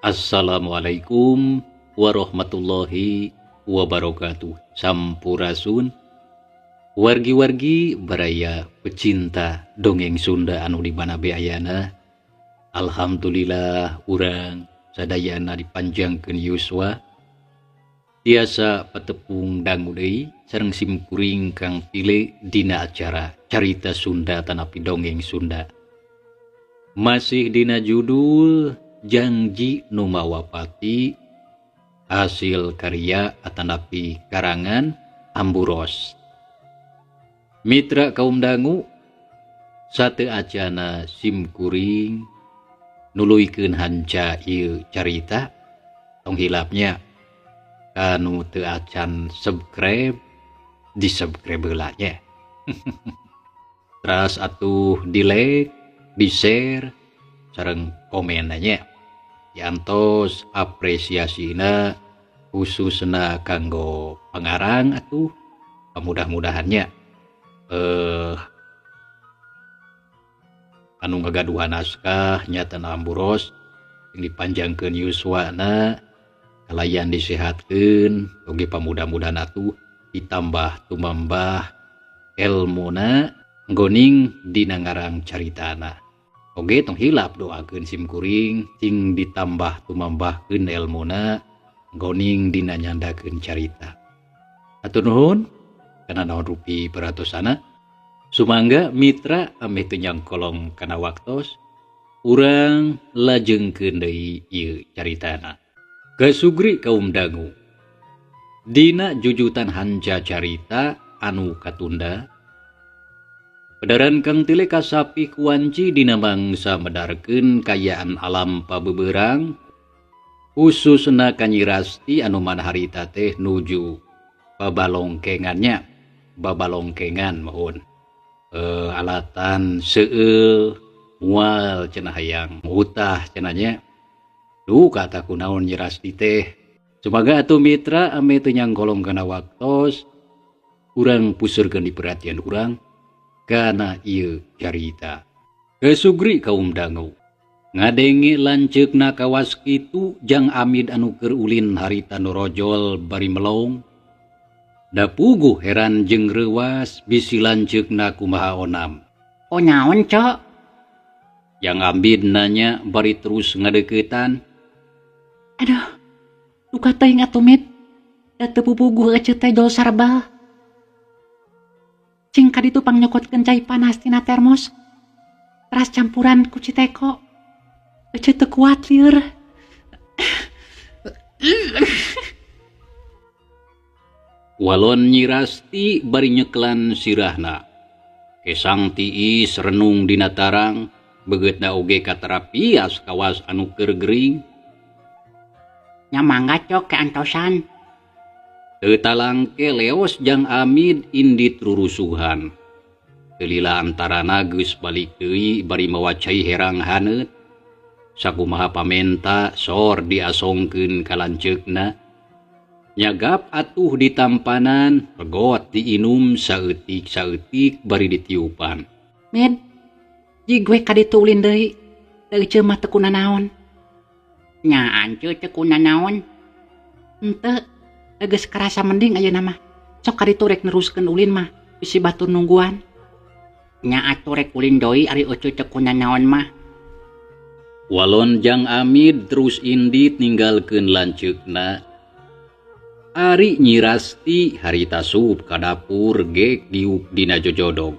Assalamualaikum warahmatullahi wabarakatuh. Sampurasun wargi-wargi baraya pecinta dongeng Sunda anu di mana be ayana. Alhamdulillah urang sadayana dipanjangkeun yuswa tiasa patepung dangu deui sareng simkuring Kang Tile dina acara Carita Sunda tanapi Dongeng Sunda. Masih dina judul Janji Nu Mawa Pati, hasil karya atanapi karangan Amburos. Mitra kaum dangu sate acana simkuring nuluykeun hanca ieu carita, tong hilapnya kanu teu acan subscribe di subscribe heula nya. Teras atuh di like, di share sareng komen nya. Diantos apresiasina khususna kanggo pangarang atuh mudah-mudahannya anu ngagaduhan naskah nyata Amburos yang dipanjangkeun yuswana kalayan disehatkeun oge pamudah-mudahan atuh ditambah tumambah elmuna nggoning dina ngarang caritana. Oge tong hilap doakeun simkuring cing ditambah tumambahkeun elmuna nggoning dina nyandakeun carita. Hatur nuhun kana naon rupi peratosana. Sumangga mitra ameh teu nyangkolong kana waktos urang lajengkeun deui ieu caritana. Kasugri kaum dangu dina jujutan hanca carita anu katunda. Pedaran Kang Tile kasapi kuanci dina mangsa medarkeun kayaan alam pabeberang khususna ka Nyi Rasti anu mana harita teh nuju babalongkengannya, babalongkengan mohon alatan seueul mual cenah hayang utah cenahnya. Duh kata kunaon Nyi Rasti teh. Sumaga atuh mitra ame teu nyangkolong kana waktos urang puseurkeun di perhatian urang kana ieu carita. Kesugri kaum dangu ngadenge lanceukna kawas kitu jang Amid anu keur ulin harita nu rojol bari melong. Da puguh heran jeung reuwas bisi lanceukna kumaha onam. Oh naon cok? Jang Amid nanya bari terus ngadeuketan. Aduh, duka teuing atuh Mid. Da teu pupuguh eceu teh jol sarbal. Cing kaditu pangnyokotkeun cai panas tina termos. Teras campuran ku citeko. Eceu teu kuat lieur. Walon Nyi Rasti bari nyeklan sirahna. Kesang tiis renung dina tarang, begeutna oge katerapias kawas anu keur gering. Nya mangga cok ke antosan. Teu talangke leos jang Amid indit rurusuhan. Teu lila antarana geus balik deui bari mawa cai herang haneut. Sakumaha pamenta sor diasongkeun ka lanceukna. Nyagap atuh ditampanan, regot diinum saeutik-saeutik bari ditiupan. Mid, jig we kaditu ulin deui. Da eceu mah teu kunanaon. Nya anceu teu kunanaon. Henteu, geus karasa mending ayeuna mah. Sok kaditu rek neruskeun ulin mah, bisi batur nungguan. Nya atuh rek ulin deui ari eceu teu kunanaon mah. Walon jang Amid terus indit ninggalkeun lanceukna. Ari Nyi Rasti harita sup ka dapur gek diuk dina jojodog.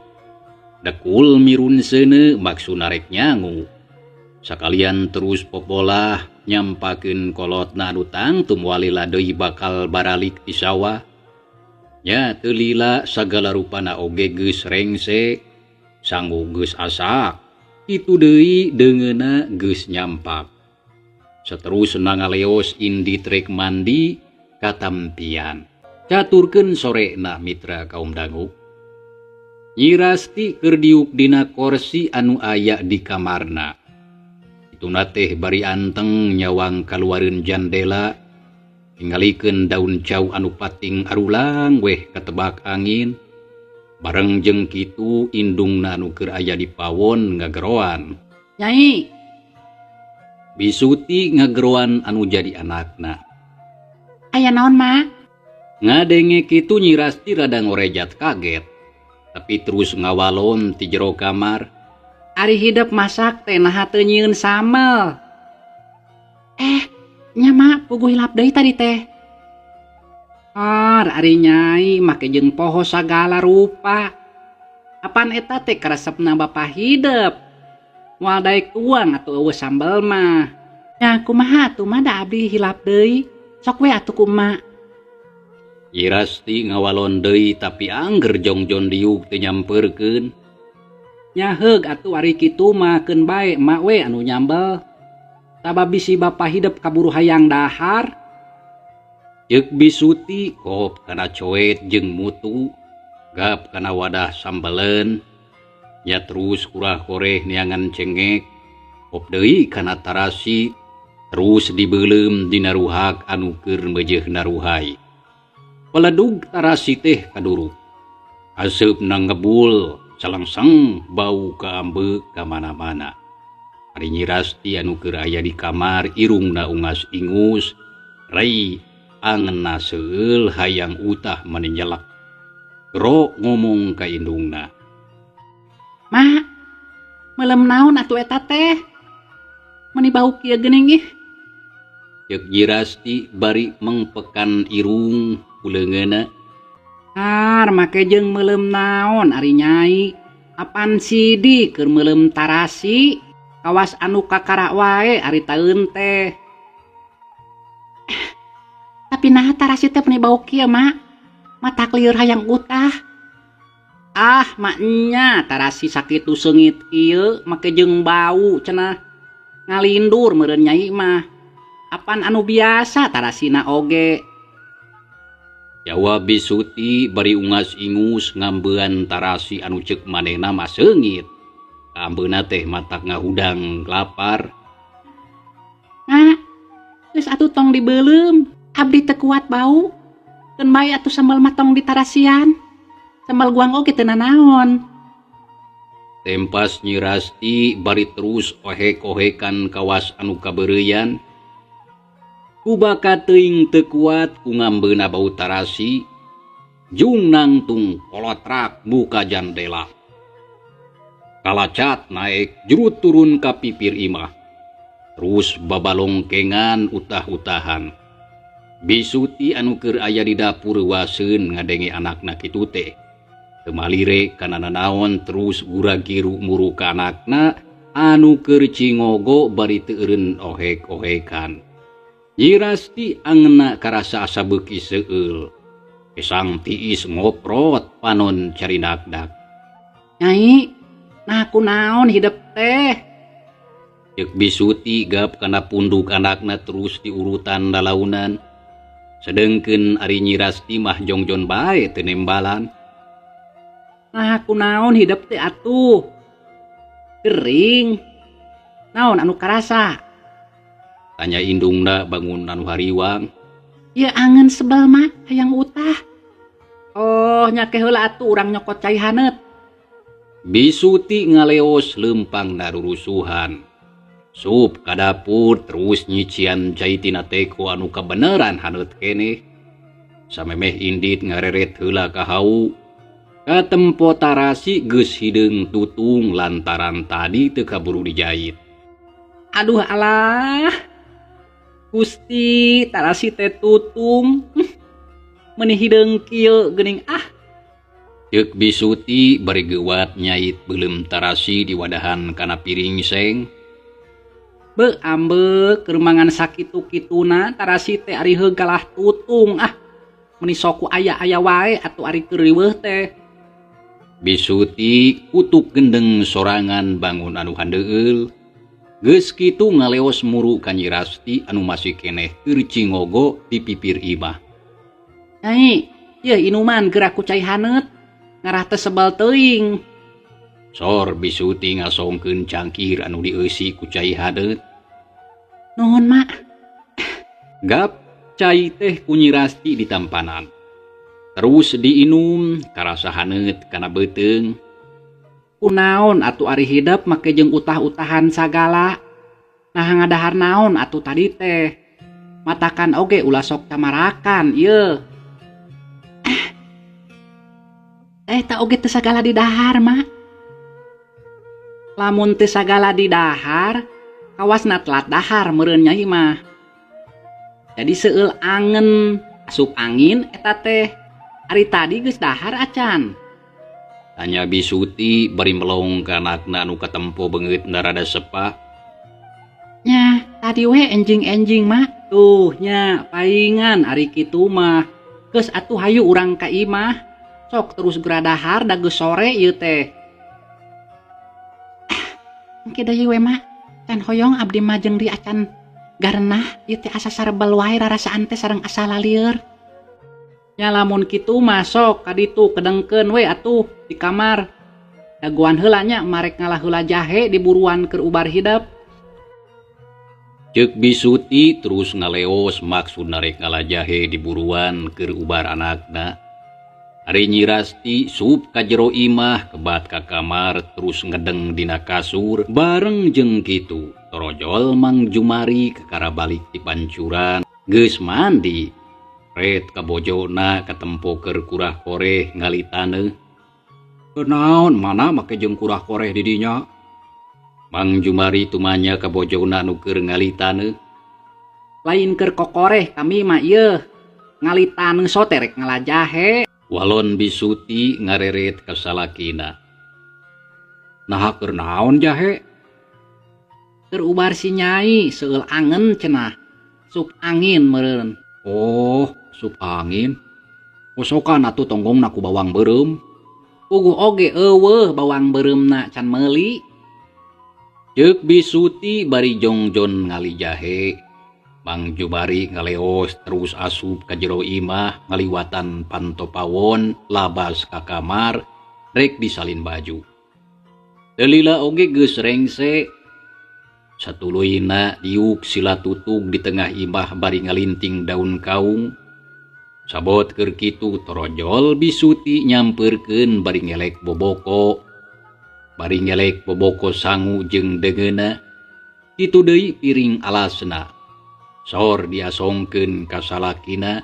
Dekul mirun seuneu maksudna rek nyangu. Sakalian terus popolah nyampakeun kolotna anu tangtu moal deui bakal baralik ti sawah. Nya teu lila sagala rupana oge geus rengse, sangu geus asak, kitu deui deungeuna geus nyampak. Saterusna ngaleos indit rek mandi katampian. Caturkeun sorena mitra kaum dangu. Nyi Rasti keur diuk dina korsi anu aya di kamarna. Ituna teh bari anteng nyawang kaluareun jandela, ningalikeun daun cau anu pating arulang weh katebak angin. Bareng jeung kitu indungna anu keur aya di pawon ngageroan. Nyai. Bisuti ngageroan anu jadi anakna. Aya naon, Ma? Ngadenge kitu Nyi Rasti rada ngorejat kaget. Tapi terus ngawalon ti jero kamar. Ari hidep masak teh naha teu nyieun sambel. Nya Ma, puguh hilap deui tadi teh. Ar, ari nyai make jeung poho sagala rupa. Apan eta teh karesepna bapa hidep. Moal daek tuang atuh eueuh sambel mah. Nya kumaha atuh mah da abdi hilap deui. Sok we atuh kumaha. Nyi Rasti ngawalon deui tapi angger jongjon diuk teu nyamperkeun. Nya heug atuh ari kitu mah keun bae emak we anu nyambel. Sabab bisi bapa hidep kaburu hayang dahar. Ceuk Bisuti kop kana coet jeung mutu, gap kana wadah sambeleun. Nya terus kurah-koreh neangan cengek, kop deui kana tarasi, terus dibeuleum dina ruhak anu keur meujeuh naruhai. Peledug tarasi teh kaduruk. Aseupna ngebul, salangsang bau kaambeuk ka mana-mana. Ari Nyi Rasti anu keur aya di kamar irungna ungas-ingus, rai angenna seueul hayang utah mani nyelek. Gero ngomong ka indungna. Ma, melem naon atuh eta teh? Meni bau kieu geuning ih. Ceuk Nyi Rasti bari mengpekan irung ku leungeunna. Ar, make jeung meuleum naon ari nyai? Apan sidi keur meuleum tarasi? Kawas anu kakara wae ari taeun teh. Tapi naha tarasi teh meni bau kieu, Ma? Matak lieur hayang utah. Ah, maknya tarasi sakitu seungit kieu make jeung bau cenah. Ngalindur meureun nyai mah. Apan anu biasa tarasina oge. Jawab Bisuti bari ungas-ingus ngambean tarasi anu ceuk manehna mah seungit. Kaambeuna teh matak ngahudang lapar. Nah, geus atuh tong dibeuleum. Abdi teu kuat bau. Keun bae atuh sambal mah tong ditarasian. Sambal guang oge teu nanaon. Tempas Nyi Rasti bari terus ohek-ohekan kawas anu kabeureuyan. Kubaka teuing teu kuat ku ngambeuna bau tarasi, jung nangtung kolotrak buka jandela. Kalacat naek jurut turun ka pipir imah. Terus babalongkengan utah-utahan. Bisuti anu keur aya di dapur waseun ngadenge anakna kitu teh. Teu malire kana nanaon terus gura-giru muru ka anakna anu keur cingogo bari teu eureun ohek-ohekan. Nyi Rasti angeuna karasa asa beuki seueul. Kesang tiis ngoprot panon carinakdak. Nyai, nah kunaon hidep teh? Ceuk Bisuti gap kana punduk anakna terus diurutan lalaunan. Sedengkeun ari Nyi Rasti mah jongjon bae teu nembalan. Nah kunaon hidep teh atuh? Gering. Naon anu karasa? Tanya indungna bangun anu hariwang. Ya angen sebel mah hayang utah. Oh nya ke heula atuh urang nyokot cai haneut. Bisuti ngaleos lempang narurusuhan. Sup ka dapur terus nyician cai tina teko anu kabeneran haneut keneh. Samemeh indit ngareret heula ka hau. Katempo tarasi geus hideung tutung lantaran tadi teu kaburu dijait. Aduh alah. Gusti tarasi teh tutung. Meuni hideung kieu geuning ah. Ceuk Bisuti bari geuwat nyait beuleum tarasi di wadahan kana piring seng. Be ambek keur mangan sakitu-kituna tarasi teh ari heug kalah tutung ah. Meuni sok ku aya-aya wae atuh ari keur riweuh teh. Bisuti kutuk gendeng sorangan bangun anu handeueul. Geus kitu ngaleos muru ka Nyi Rasti anu masih keneh keur cingogo di pipir imah. Nyai, yeuh inuman geura ku cai haneut. Ngarah teh sebel teuing. Sor Bisuti ngasongkeun cangkir anu dieusi ku cai haneut. Nuhun, Mak. Gap cai teh ku Nyi Rasti ditampanan. Terus diinum karasa haneut kana beuteung. Kunaon atuh ari hidep make jeung utah-utahan sagala. Nah ngadahar naon atuh tadi teh. Matakan oge ulah sok camarakan ieu. Eta oge teu sagala di dahar mak. Lamun teu sagala di dahar, kawasna telat dahar meureun nyai mah. Jadi seueul angen, asup angin eta teh. Ari tadi geus dahar acan. Tanya Bisuti bari melong ka anakna anu katempo beungeutna rada sepah. Nya, tadi we enjing-enjing mah. Tuh nya, paingan ari kitu mah. Geus atuh hayu urang ka imah. Sok terus geura dahar da geus sore ieu teh. Engke deui we mak, can hoyong abdi mah jeung di acan garenah ieu teh asa sarebel wae rarasaan teh sareng asa lalieur. Nya lamun kitu mah sok ka ditu kedengkeun we atuh di kamar. Dagoan heula nya marek ngalah heula jahe di buruan keur ubar hidep. Ceuk Bisuti terus ngaleos maksudna rek ngalah jahe di buruan keur ubar anakna. Ari Nyi Rasti sup ka jero imah kebat ka kamar terus ngedeng dina kasur bareng jeung kitu torojol Mang Jumari kakara balik ti pancuran geus mandi ret ka bojona katempo keur kurah koreh ngali taneuh. Kunaon mana make jeung kurah koreh di dinya? Mang Jumari tumanya ka bojona nu keur ngali taneuh. Lain keur kokoreh kami mah ieu ngali taneuh sote rek ngala jahe. Walon Bisuti ngareret ka salakina. Naha keur naon jahe? Keur ubar si nyai seueul angen cenah. Sup angin meureun. Oh, sup angin. Kosokan atuh tonggongna ku bawang beureum. Puguh oge eueuh bawang beureumna can meuli. Ceuk Bisuti bari jongjon ngali jahe. Mang Jumari ngaleos terus asup ka jero imah ngaliwatan panto pawon labas ka kamar rek disalin baju. Teu lila oge geus rengse. Satuluyna diuk sila tutug di tengah imah bari ngalinting daun kaung. Sabot keur kitu torojol Bisuti nyampeurkeun bari ngelek boboko. Bari ngelek boboko sangu jeung deungeuna. Kitu deui piring alasna. Sor diasongkeun ka salakina,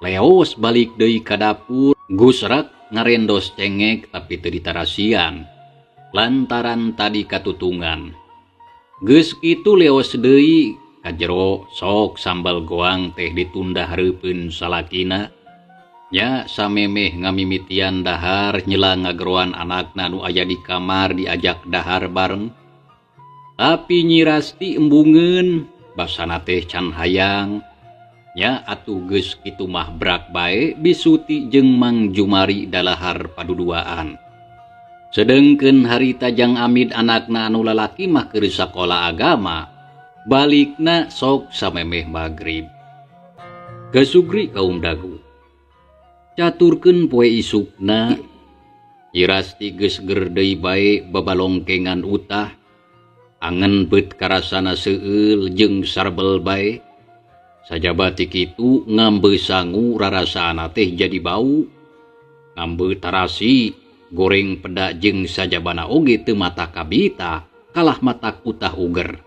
leos balik deui ka dapur, gusrak ngarendos cengek tapi teu ditarasian lantaran tadi katutungan. Geus kitu leos deui ka jero sok sambal goang teh ditunda hareupeun salakina. Nya samemeh ngamimitian dahar nyela ngageroan anakna nu aya di kamar diajak dahar bareng. Tapi Nyi Rasti embungeun basana teh can hayang. Nya atuh geus kitu mah brak bae Bisuti jeung Mang Jumari dalahar paduduaan. Sedengkeun harita jang Amid anakna anu lalaki mah keur sakola agama, balikna sok samemeh magrib. Gasugri kaum dagu. Caturkeun poe isukna, Nyi Rasti geus ger deui bae babalongkengan utah. Angen beut karasana seueul jeung sarbel bae. Sajaba ti kitu ngambe sangu rarasaana teh jadi bau. Ngambe tarasi goreng peda jeung sajabana oge teu mata kabita kalah mata utah uger.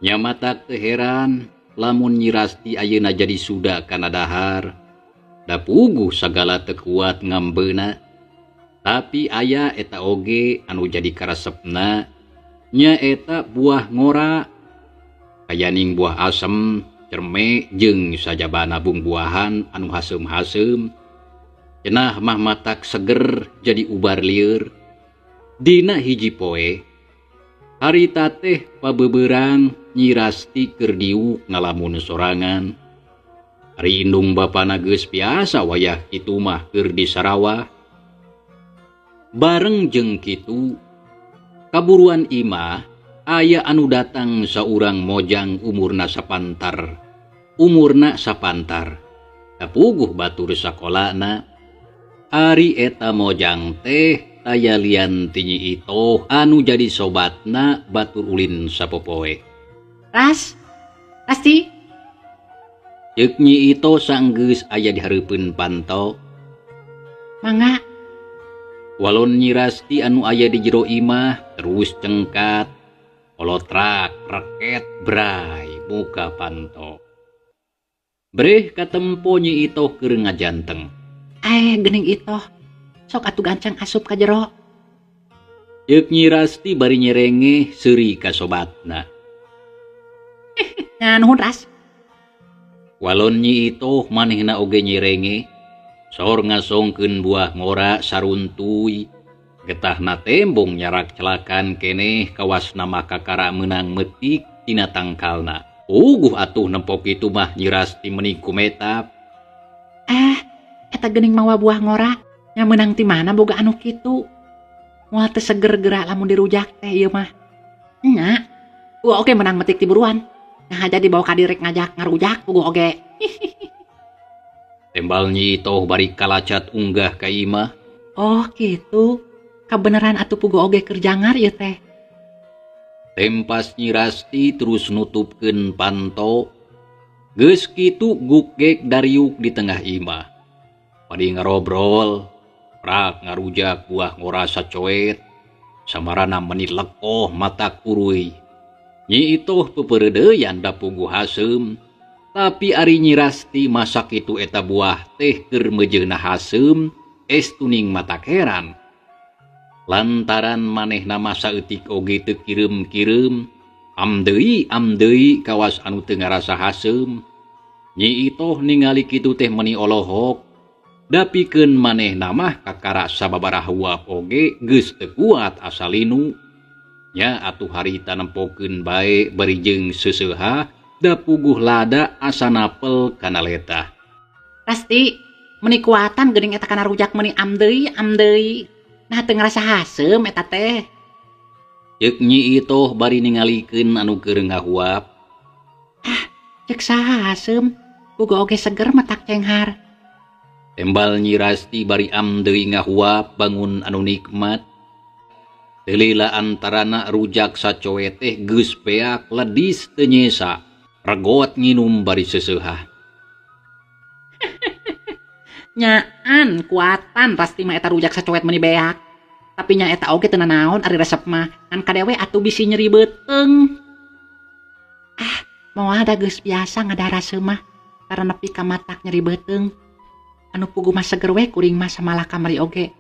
Nya matak teu heran lamun Nyi Rasti ayeuna jadi suda kana dahar. Da puguh sagala teu kuat ngambeuna. Tapi aya eta oge anu jadi karesepna nyaeta buah ngora, kayaning buah asem, cerme jeung sajabana bungbuahan anu haseum-haseum. Cenah mah matak seger jadi ubar lieur. Dina hiji poe harita teh pabeberang Nyi Rasti keur diuk ngalamun sorangan. Ari indung bapana geus biasa wayah kitu mah keur di Sarawah. Bareng jeung kitu kaburuan imah aya anu datang saurang mojang umurna sapantar. Umurna sapantar. Tapuguh batur sakolana. Ari eta mojang teh aya lian ti Nyi Itoh anu jadi sobatna batur ulin sapopoe. Ras, Rasti. Ceuk Nyi Itoh sanggeus aya di hareupeun panto. Mangga. Walon Nyi Rasti anu aya di jero imah terus cengkat. Kolotrak Reket bray muka panto. Breh katempo Nyi Itoh keur ngajanteng. Geuning Itoh. Sok atuh gancang asup ka jero. Ceuk Nyi Rasti bari nyerengeh seuri ka sobatna. Nya nuhun Ras. Walon Nyi Itoh manehna oge nyerengeh. Sor ngasongkeun buah ngora saruntuy. Getahna tembong nyarak celakan keneh kawasna mah kakara meunang metik tina tangkalna. Uguh atuh nempo kitu mah Nyi Rasti meuni kumetap. Eta geuning mawa buah ngora. Nya meunang ti mana boga anu kitu. Moal teu seger geura lamun dirujak teh ieu mah. Nya. Uga oge meunang metik ti buruan. Nah jadi bawa ka direk ngajak ngarujak uga oge. Tembal Nyi Itoh bari kalacat unggah ka imah. Oh kitu. Kabeneran atuh pugu oge keur jangar ieu teh. Tempas Nyi Rasti terus nutupkeun panto. Geus kitu gugek dariuk di tengah imah. Bari ngarobrol, prak ngarujak buah ngora sacoet. Samarana meni lekoh mata kuruy. Nyi Itoh pepereudeuyan da pugu haseum. Tapi ari Nyi Rasti masak itu eta buah teh keur meujeuna haseum, es tuning mata heran. Lantaran manehna masa eutik oge teu kireum-kireum, amdeui kawas anu teu ngarasa haseum. Nyi Itoh ningali kitu teh meuni olohok, dapikeun manehna mah kakara sababaraha huap oge geus teu kuat asa linu. Nya atuh harita nempokeun bae bari jeung seuseuha da puguh lada asa napel kana letah. Rasti, meuni kuatan geuning eta kana rujak meuni amdeui. Nah teu ngarasa haseum eta teh. Ceuk Nyi Itoh bari ningalikeun anu keur ngahuap. Ceuk saha haseum? Boga oge seger matak cenghar. Tembal Nyi Rasti bari amdeui ngahuap bangun anu nikmat. Teu lila antarana rujak sacoe teh geus beak ledis teu nyesa. Regot nginum bari seuseuhah. Nyaan kuatan pasti mah eta rujak sacoet meuni beak. Tapi nya eta oge teu nanaon ari resep mah ngan kadewe atuh bisi nyeri beuteung. Moal da geus biasa ngadaraseuh mah karena nepi ka matak nyeri beuteung. Anu pugu mah seger we kuring mah samalah kamari oge.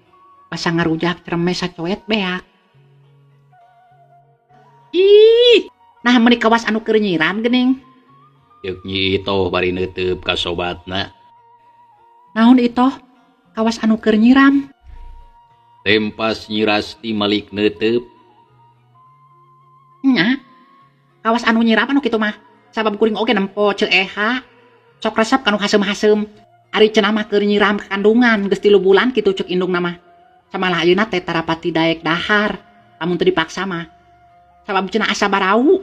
Basa ngarujak cereme sacoet beak. Ih, nah meuni kawas anu keur nyiram geuning. Ceuk Nyi Itoh bari neuteup ka sobatna. Naon Itoh? Kawas anu keur nyiram. Tempas Nyi Rasti malik neuteup. Nya. Kawas anu nyiram anu kitu mah. Sabab kuring oge nempo Ceu Eha. Sok resep kanu haseum-haseum. Ari cenah mah keur nyiram ka kandungan geus 3 bulan kitu ceuk indungna mah. Samalah ayeuna teh tarapati daek dahar. Lamun teu dipaksa mah. Sabab cenah asa barau.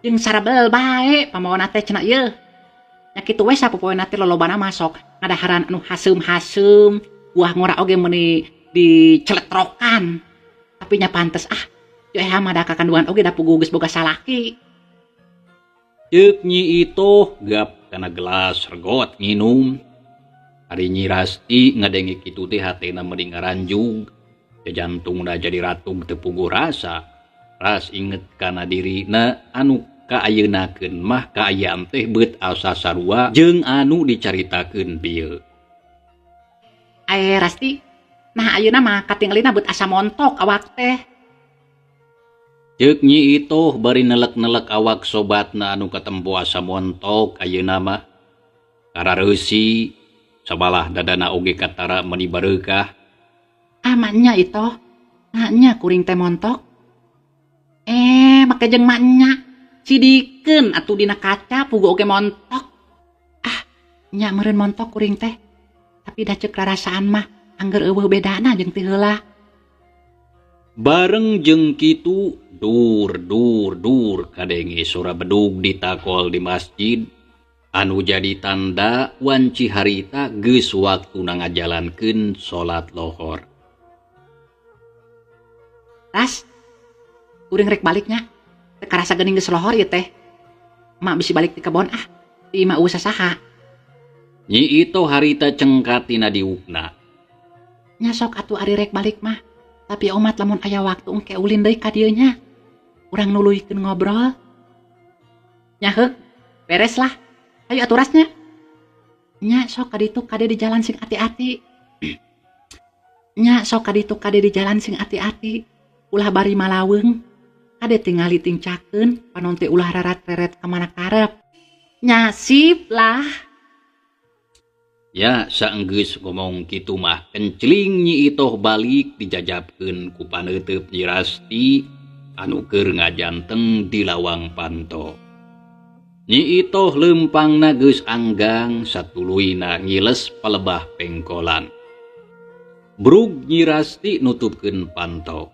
Jeung sarabel bae pamawana teh cenah ieu. Nya kitu we sapopoena teh lolobana masok ngadaharan anu haseum-haseum, buah ngora oge meuni diceletrokan. Tapi nya pantes Ceu Eha mah da kakandungan oge da puguh geus boga salaki. Ceuk Nyi Itoh gap kana gelas regot nginum. Ari Nyi Rasti ngadenge kitu teh hatena meuni ngaranjug. Jantungna jadi ratug teu puguh rasa. Ras inget kana dirina anu kaayeunakeun mah kaayaan teh beut asa sarua jeung anu dicaritakeun bieu. Rasti, nah ayeuna mah katingalina beut asa montok awak teh. Ceuk Nyi Itoh bari nelek-nelek awak sobatna anu katempo asa montok ayeuna mah. Karareusi sabalah dadana oge katara meuni bareukah. Mak nya Itoh, nah nya kuring teh montok. Make jeung mak nya. Sidikeun atuh dina kaca pugu oge montok. Nya meureun montok kuring teh. Tapi da ceuk rarasaan mah angger eueuh bedana jeung ti heula. Bareng jeung kitu dur dur dur kadenge sora bedug ditakol di masjid. Anu jadi tanda wanci harita geus waktuna ngajalankeun salat lohor. Ras, kuring rek baliknya. Teu karasa geuning geus lohor ieu teh. Mak bisi balik ti kebon Di imah eueuh sasaha. Nyi Itoh harita cengkat tina diukna. Nya sok atuh ari rek balik mah. Tapi omat lamun aya waktu engke ulin deui ka dieu nya. Urang nuluykeun ngobrol. Nya heuk, beres lah. Ayo atuh rasnya. Nya sok ka ditu kade di jalan sing ati-ati. Nya sok ka ditu kade di jalan sing ati-ati. Ulah bari malaweung. Kade tingali tingcakeun panon teh ulah rarat-reret ka mana karep. Nya sip lah. Ya saenggeus ngomong kitu mah kencling Nyi Itoh balik dijajabkeun ku paneuteup Nyi Rasti anu keur ngajanteng di lawang panto. Nyi Itoh leumpangna geus anggang satuluyna ngiles palebah pengkolan. Brug Nyi Rasti nutupkeun panto.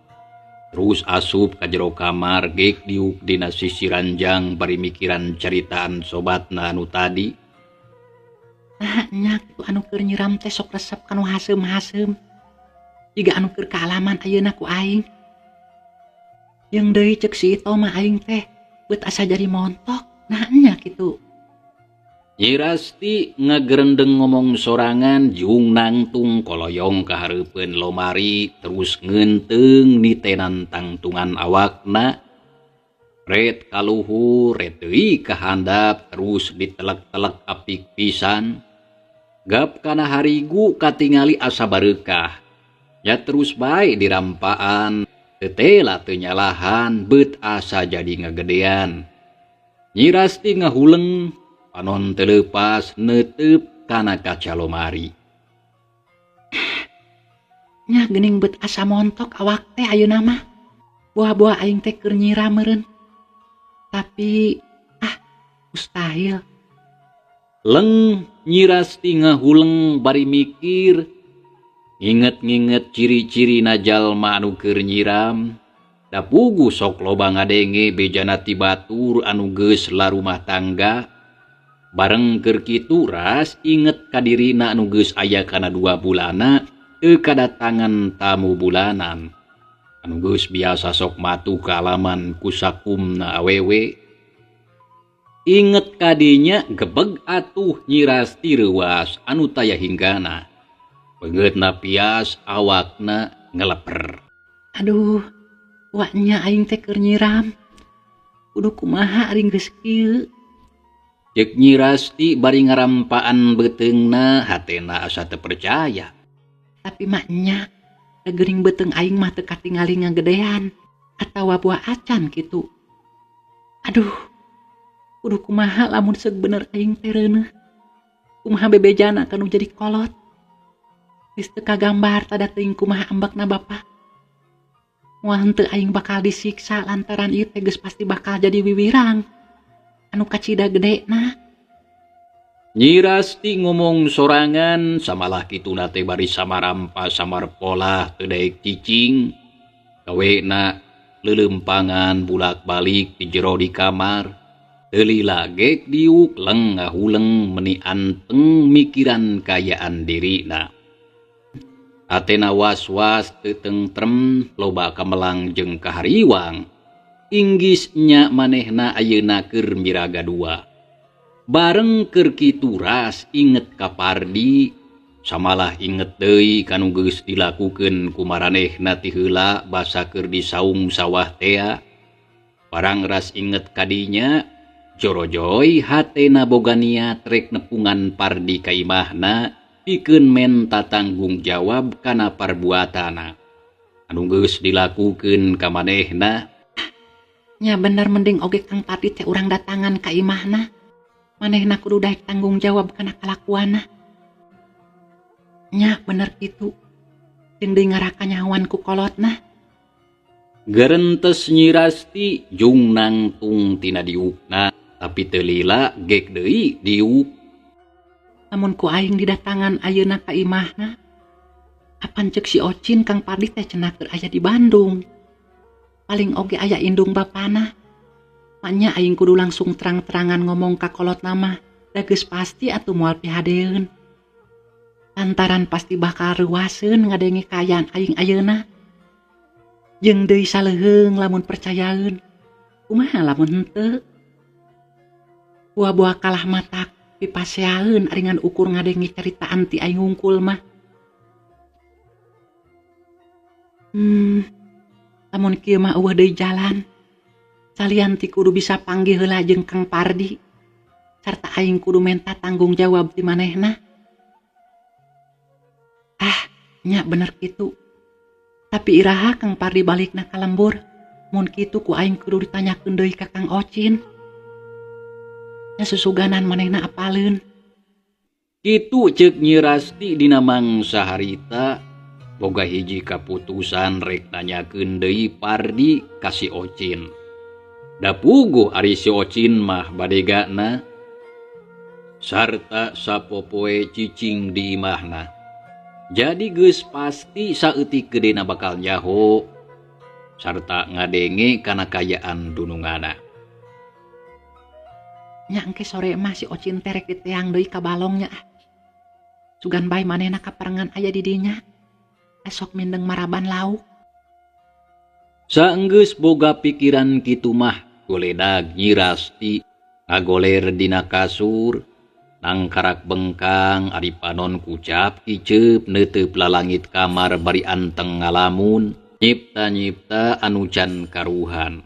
Terus asup ka jero kamar geuk diuk dina sisi ranjang bari mikiran caritaan sobatna anu tadi. Nah, nya kitu anu keur nyiram teh sok resep kanu haseum-haseum. Jiga anu keur kaalaman ayeuna ku aing. Jeung deui ceuk si Ito mah aing teh beut asa jadi montok. Nah, nya kitu. Nyi Rasti ngagerendeng ngomong sorangan jung nangtung koloyong ka hareupeun lomari terus ngeunteung nitenan tangtungan awakna. Ret kaluhur, ret deui ka handap terus ditelek-telek apik pisan. Gap kana harigu katingali asa bareukah. Nya terus bae dirampaan, tetela teu nyalahan beut asa jadi ngagedean. Nyi Rasti ngahuleng, panon teu leupas neuteup kana kaca lomari. Nya geuning beut asa montok awak teh ayeuna mah. Buah-buah aing teh keur nyiram meureun. Tapi mustahil. Leng Nyi Rasti ngahuleng bari mikir, nginget-nginget ciri-ciri na jalma anu keur nyiram. Da puguh sok loba ngadenge bejana ti batur anu geus larumah tangga. Bareng keur kitu ras inget ka dirina anu geus aya kana 2 bulana teu kadatangan tamu bulanan. Anu geus biasa sok matu kaalaman ku sakumna awewe. Inget kadinya gebeg atuh Nyi Rasti reuas anu taya hinggana. Beungeutna pias awakna ngeleper. Aduh, waknya aing teh keur nyiram. Kudu kumaha ari geus kieu? Ceuk Nyi Rasti bari ngarampaan beuteungna hatena asa teu percaya. Tapi mah nya, geuring beuteung aing mah teu katingali ngagedean atawa buah acan kitu. Aduh, kudu kumaha lamun seug bener aing teh reuneuh. Kumaha bebejana kanu jadi kolot. Geus teu kagambar tada teuing kumaha ambekna bapa. Moal henteu aing bakal disiksa lantaran ieu teh geus pasti bakal jadi wiwirang anu kacida gedena. Nyi Rasti ngomong sorangan samalah kituna teh bari samarampa samarpolah teu daek cicing. Gawena leuleumpangan bulak-balik di jero di kamar. Teu lila gek diuk leng ngahuleng meni anteng mikiran kayaan dirina. Atena was-was teu tentrem loba kamelang jeung kahariwang. Inggis nya manehna ayeuna keur miraga dua. Bareng keur kitu ras inget ka Pardi, samalah inget deui kanu geus dilakukeun ku maranehna ti heula basa keur di saung sawah tea. Barang ras inget kadinya, jorojoy hatena boga niat rek nepungan Pardi ka imahna pikeun menta tanggung jawab kana parbuatana anu geus dilakukeun ka manehna. Nya bener mending oge Kang Pardi teh urang datangan ka imahna. Manehna kudu daek tanggung jawab kana kalakuanna. Nya bener kitu. Jeung deui ngarakanyahoan ku kolotna. Gerentes Nyi Rasti jung nangtung tina diukna, tapi teu lila gek deui diuk. Lamun ku aing didatangan ayeuna ka imahna, apan ceuk si Ocin Kang Pardi teh cenah keur aya di Bandung. Paling oge aya indung bapana. Maknya aing kudu langsung terang-terangan ngomong ka kolot nama, da geus pasti atuh moal pihadeun. Lantaran pasti bakal reuaseun ngadenge kaayaan aing ayeuna. Jeung deui saleuheung lamun percayaeun. Kumaha lamun henteu? Buah-buah kalah matak pipaseaeun ari ngan ukur ngadenge caritaan ti aing hungkul mah. Lamun kieu mah eueuh deui jalan. Salian ti kudu bisa panggih heula jeung Kang Pardi. Sarta aing kudu menta tanggung jawab ti manehna. Ah, nya bener kitu. Tapi iraha Kang Pardi balikna ka lembur. Mun kitu ku aing kudu ditanyakeun deui ka Kang Ocin. Nya susuganan manehna apaleun. Kitu ceuk Nyi Rasti dina mangsa harita boga hiji kaputusan rek nanyakeun deui Pardi ka si Ocin. Da puguh ari si Ocin mah badegana sarta sapopoe cicing di imahna. Jadi geus pasti saeutik gedena bakal nyaho sarta ngadenge kana kayaan dunungana. Nya engke sore mah si Ocin teh rek diteang deui ka balongnya. Sugan bae manehna kaparengan aya di dinya. Esok mindeng maraban lauk. Saenggeus boga pikiran kitu mah goledag Nyi Rasti ngagoler dina kasur nangkarak bengkang ari panon kucap kiceup neuteup lalangit kamar bari anteng ngalamun nyipta-nyipta anu can karuhan.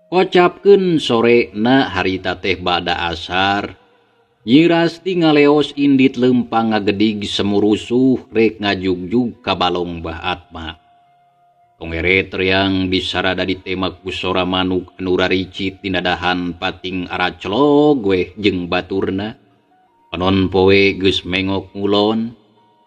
Kocapkeun sorena harita teh bada asar. Nyi Rasti ngaleos indit lempang ngagedig semurusuh rek ngajugjug ka balong Bah Atma. Tongeret riang disarada ditemak ku sora manuk anu raricit dina dahan pating araclog weh jeung baturna. Panon poe geus mengok ngulon,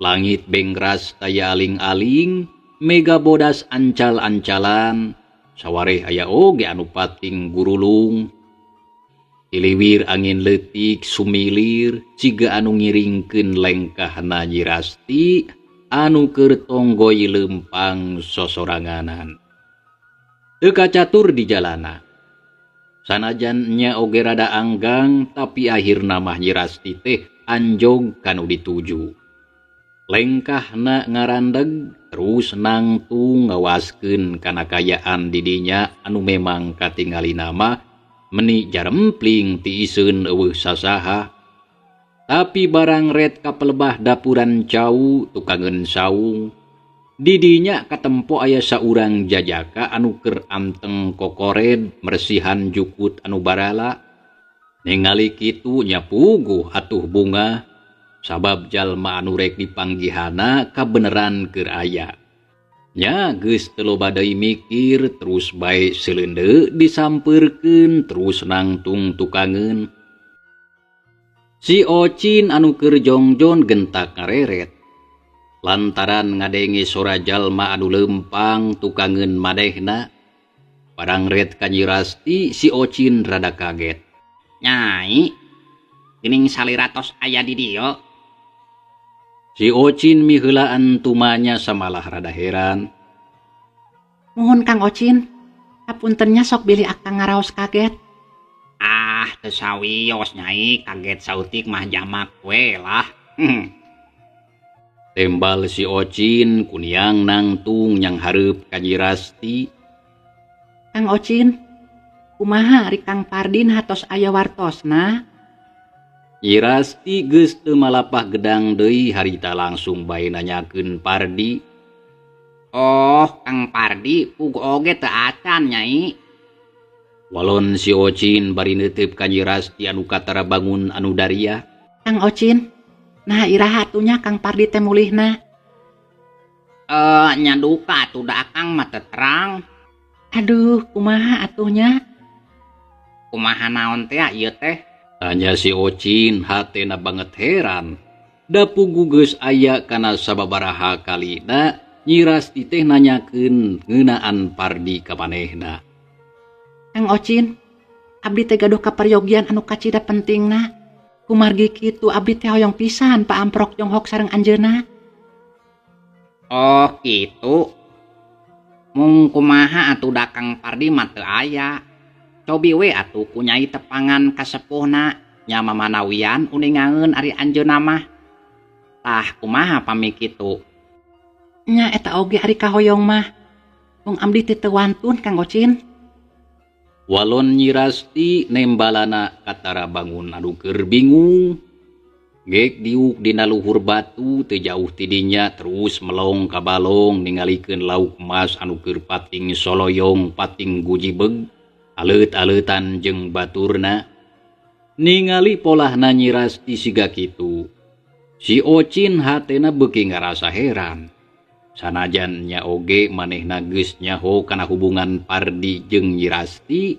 langit bengras taya aling-aling, mega bodas ancal-ancalan, sawareh aya oge anu pating gurulung. Iliwir angin leutik sumilir ciga anu ngiringkeun lengkahna Nyi Rasti anu keur tonggoy lempang sosoranganan. Teu kacatur di jalana. Sanajan nya oge rada anggang tapi akhirna mah Nyi Rasti teh anjog kanu dituju. Lengkahna ngarandeg terus nangtung ngawaskeun kana kayaan didinya anu memang katingalina mah meni jarempling tiiseun eueuh sasaha. Tapi barang red kapelebah dapuran cau tukangeun saung. Didinya katempo aya saurang jajaka anu keur anteng kokored mersihan jukut anu barala. Ningali kitu nya puguh atuh bunga sabab jalma anu rek dipanggihana kabeneran keur aya. Nya geus teu loba deui mikir terus bae seleundeuk disampeurkeun terus nangtung tukangeun. Si Ocin anu keur jongjon gentak ngareret. Lantaran ngadenge sora jalma anu lempang tukangeun manehna. Barang red ka Nyi Rasti si Ocin rada kaget. Nyai, geuning salira tos aya di dieu. Si Ocin miheulaan tumanya samalah rada heran. Muhun Kang Ocin, hapuntennya sok bilih akang ngaraos kaget. Ah, teu sawios nyai, kaget sautik mah jamak we lah. Tembal si Ocin kuniang nangtung nyang hareup ka Nyi Rasti. Kang Ocin, kumaha ari Kang Pardin hatos aya wartosna? Nyi Rasti geus teu malapah gedang deui harita langsung bae nanyakeun Pardi. Oh, Kang Pardi puguh oge teu acan nyai. Walon si Ocin bari neuteup ka Nyi Rasti anu katara bangun anu daria. Kang Ocin, nah iraha atunya Kang Pardi teh mulihna? Nya duka atuh da akang mah teu terang. Aduh, kumaha atuhnya? Kumaha naon teh ieu teh? Tanya si Ocin hatena banget heran. Da puguh geus aya kana sababaraha kalina Nyi Rasti teh nanyakeun ngeunaan Pardi ka manehna. Kang Ocin, abdi teh gaduh kaperyogian anu kacida pentingna. Kumargi kitu abdi teh hoyong pisan paamprok jonghok sareng anjeunna. Oh, kitu. Mung kumaha atuh da Kang Pardi mah teu aya. Cobi we atuh ku nyai tepangan kasepuhna nya mamanawian uningaeun ari anjeunna mah. Tah kumaha pami kitu? Nya eta oge ari kahoyong mah. Mung abdi teh teu wantun Kang Ocin. Walon Nyi Rasti nembalana katara bangun anu keur bingung. Gek diuk dina luhur batu teu jauh ti dinya terus melong ka balong ningalikeun lauk emas anu keur pating soloyong pating gujibeg. Aleut-aleutan jeung baturna ningali polahna Nyi Rasti siga kitu. Si Ocin hatena beuki ngarasa heran. Sanajan nya oge manehna geus nyaho kana hubungan Pardi jeung Nyi Rasti,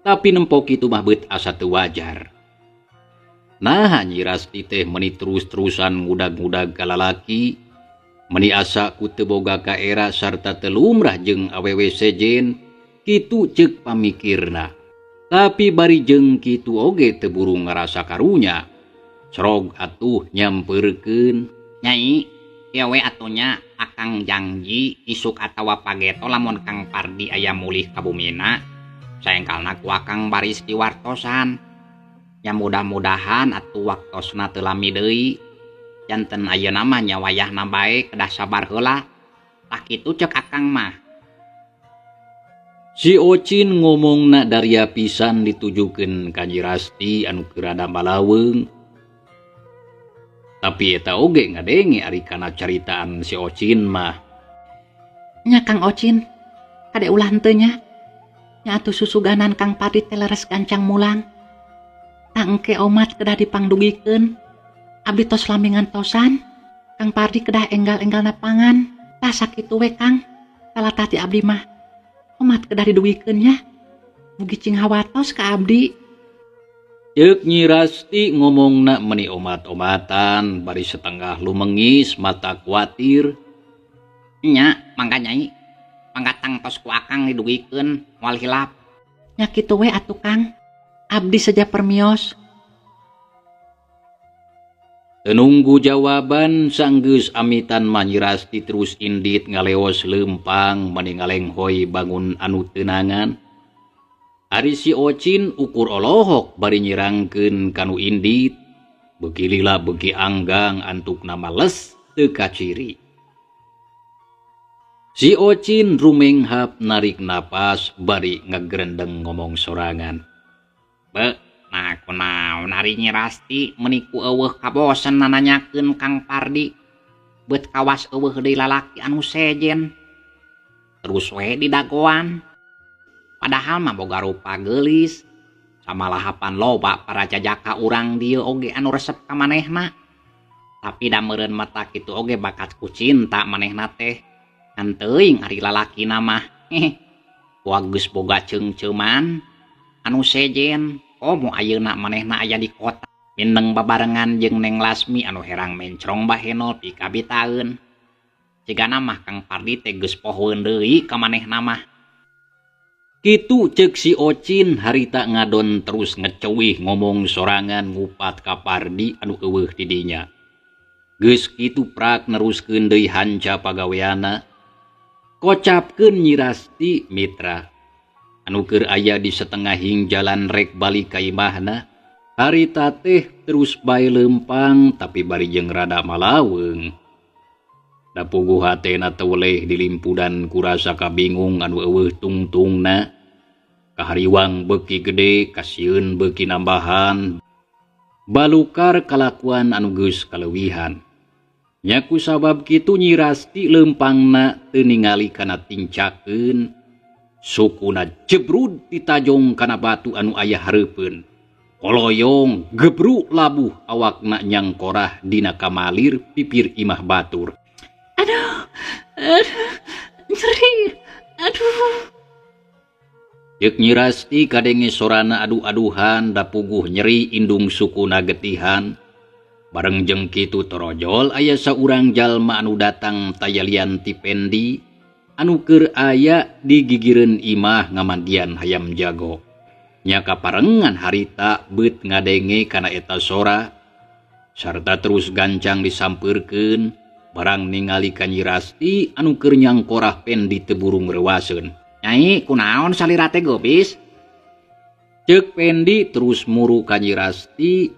tapi nempo kitu mah beut asa teu wajar. Naha Nyi Rasti teh meuni terus-terusan ngudag-ngudag ka lalaki, meuni asa ku teu boga kaera sarta teu lumrah jeung awewe sejen, kitu ceuk pamikirna. Tapi bari jeung kitu oge teu buru ngarasa karunya. Serog atuh nyampeurkeun. Nyai, ieu we atuh nya akang janji isuk atawa pageto lamun Kang Pardi aya mulih ka bumina, saengkalna ku akang baris diwartosan. Nya mudah-mudahan atuh waktosna teu lami deui. Janten ayeuna mah nya wayahna bae kedah sabar heula. Tah kitu ceuk akang mah. Si Ocin ngomongna daria pisan ditujukeun ka Nyi Rasti anu keur rada malaweung. Tapi eta oge ngadenge ari kana caritaan si Ocin mah. Nya Kang Ocin, kade ulah henteu nya. Nya atuh susuganan Kang Pardi teh leres gancang mulang. Tah engke omat kedah dipangdugikeun. Abdi tos lami ngantosan. Kang Pardi kedah enggal-enggalna pangan. Tah sakitu we Kang. Talatah ti abdi mah. Omat kedah didugikeun nya. Mugi cing hawatos ka abdi. Ceuk Nyi Rasti ngomongna meuni omat-omatan bari setengah lumengis mata kuatir. Nya mangga nyai. Mangga tangtos ku akang didugikeun moal hilap. Nya kitu we atuh Kang. Abdi saja permios. Teu nunggu jawaban sanggeus amitan mah Nyi Rasti terus indit ngaleos leumpang meuni ngalenghoy bangun anu teunangan. Ari si Ocin ukur olohok bari nyirangkeun kanu indit, beuki lila beuki anggang antukna males teu kaciri. Si Ocin rumenghap narik napas bari ngagrendeng ngomong sorangan. Be, nah kunaon ari Nyi Rasti meuni ku eueuh kabosen nananyakeun Kang Pardi. Beut kawas eueuh deui lalaki anu sejen. Terus we didagoan. Padahal mah boga rupa geulis. Samalahapan loba para jajaka urang dieu oge anu resep ka manehna. Tapi da meureun mata kitu oge bakat ku cinta manehna teh. Ngan teuing ari lalakina mah. Wah geus boga ceungceuman anu sejen. Komo ayeuna manehna aya di kota. Mindeng babarengan jeung Neng Lasmi anu herang mencrong bahenol pikabitaeun. Cigana mah Kang Pardi teh geus pohoeun deui ka manehna mah. Kitu ceuk si Ocin harita ngadon terus ngeceuih ngomong sorangan ngupat ka Pardi anu eueuh di dinya. Geus kitu prak neruskeun deui hanca pagaweana. Kocapkeun Nyi Rasti mitra anu keur aya di setengahing jalan rek balik ka imahna. Harita teh terus bae leumpang tapi bari jeung rada malaweung. Da puguh hatena teu weleh dilimpudan ku rasa kabingung anu eueuh tungtungna. Kahariwang beuki gede, kasieun beuki nambahan. Balukar kalakuan anu geus kaleuwihan. Nya ku sabab kitu Nyi Rasti leumpangna teu ningali kana tincakeun. Sukuna jebrud ditajong kana batu anu aya hareupeun. Koloyong gebruk labuh awakna nyangkorah dina kamalir pipir imah batur. Aduh, aduh, nyeri, aduh. Ceuk Nyi Rasti kadenge sorana adu-aduhan da puguh nyeri indung sukuna getihan. Bareng jeung kitu torojol aya saurang jalma anu datang tayalian ti Pendi anu keur aya di gigireun imah ngamandian hayam jago. Nya kaparengan harita beut ngadenge kana eta sora sarta terus gancang disampeurkeun. Barang ningali ka Nyi Rasti anu keur nyangkorah Pendi teu buru ngrewaseun. Nyai kunaon salira teh geulis? Ceuk Pendi terus muru ka Nyi Rasti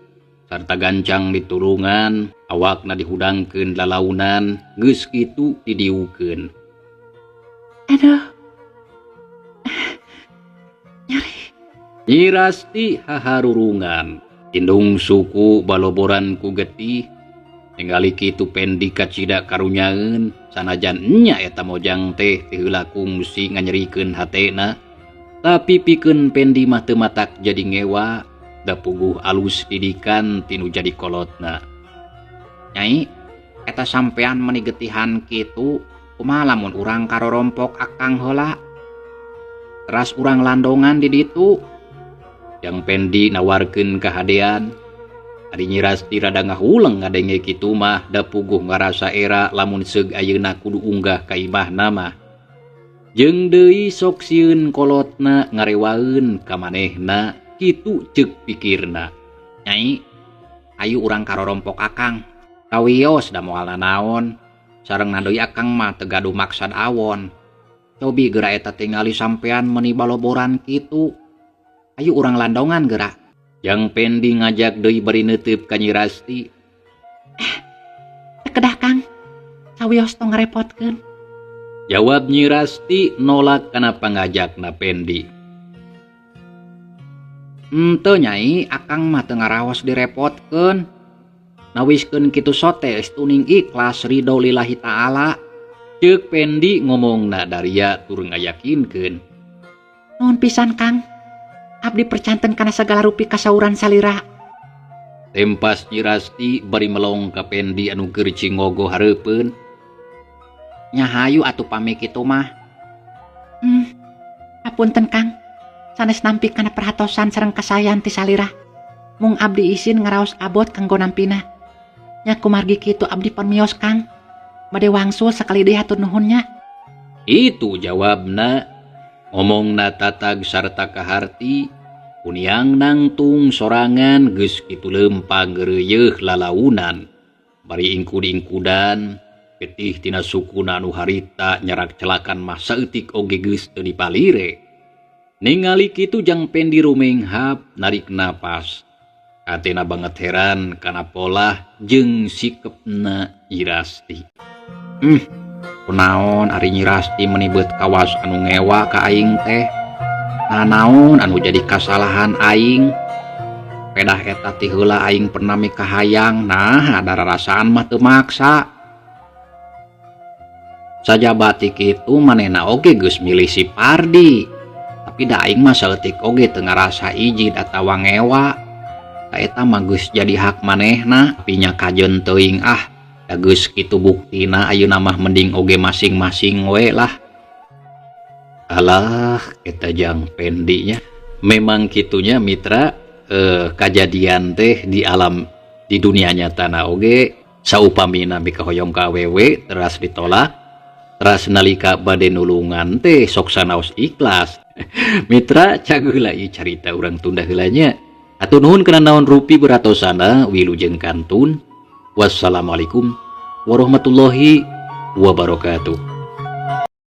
sarta gancang ditulungan, awakna dihudangkeun lalaunan, geus kitu didiukeun. Aduh. Nyeri. Nyi Rasti haharurungan, indung suku baloboran ku getih. Ningali kitu Pendi kacida karunyaeun, sanajan nya eta mojang teh teu heula kungsi nganyerikeun hatena. Tapi pikeun Pendi mah teu matak jadi ngewa, da puguh alus didikan tinu jadi kolotna. Nyai, eta sampean meuni getihan kitu, kumaha lamun urang karorompok akang heula? Teras urang landongan di ditu. Jang Pendi nawarkeun kahadean. Ari Nyi Rasti rada ngahuleng ngadenge kitu mah, da puguh ngarasa era lamun seug ayeuna kudu unggah ka imahna mah. Jeung deui sok sieun kolotna ngarewaeun ka manehna, kitu ceuk pikirna. Nyai, ayu urang karorompok akang. Kawios da moal nanaon. Sareng deui akang mah teu gaduh maksad awon. Cobi geura eta tingali sampean meuni baloboran kitu. Ayu urang landongan geura. Jang Pendi ngajak deui bari neuteup ka Nyi Rasti. Teu kedah Kang. Sawios tong ngarepotkeun. Jawab Nyi Rasti nolak kana pangajakna Pendi. Henteu Nyai, akang mah teu ngaraos direpotkeun. Nawiskeun kitu sote geus tuning ikhlas ridho lillahi ta'ala. Ceuk Pendi ngomongna daria tur ngayakinkeun. Nuhun pisan Kang. Abdi percanten kana sagala rupi kasauran salira. Tempas Nyi Rasti bari melong ka Pendi anu keur cingogo hareupeun. Nya hayu atuh pami kitu mah. Hapunten Kang. Sanes nampi kana perhatosan sareng kasayan ti salira. Mung abdi isin ngaraos abot kanggo nampina. Nya kumargi kitu abdi permios Kang. Bade wangsul sakali deui hatur nuhun nya. Itu jawabna. Ngomongna tatag sarta kaharti. Kuniang nangtung sorangan geus kitu lempang geureuyeeh lalaunan. Bari ingkud-ingkudan getih tina sukuna anu harita nyarak celakan mah saeutik oge geus teu dipalire. Ningali kitu Jang Pendi rumenghap narik napas. Atena banget heran kana polah jeung sikepna Nyi Rasti. Kunaon ari Nyi Rasti meuni beut kawas anu ngewa ka aing teh? Nanaon anu jadi kasalahan aing? Pedah eta ti heula aing pernah mikahayang, nah ada rarasaan mah teu maksa. Sajaba ti kitu manehna oge geus milih si Pardi. Tapi da aing mah saeutik oge teu ngarasa ijid atawa ngewa. Da eta mah geus jadi hak manehna, tapi nya kajeun teuing ah. Da geus kitu buktina ayeuna mah mending oge masing-masing we lah. Alah, eta Jang Pendinya. Memang kitunya mitra, kajadian teh di alam di dunia nyata na oge saupamina mikahoyong ka awewe teras ditolak, teras nalika bade nulungan teh sok sanaos ikhlas. Mitra caguh heula ieu carita urang tunda heula nya. Hatur nuhun kana naon rupi beratosana wilujeng kantun. Wassalamualaikum warahmatullahi wabarakatuh.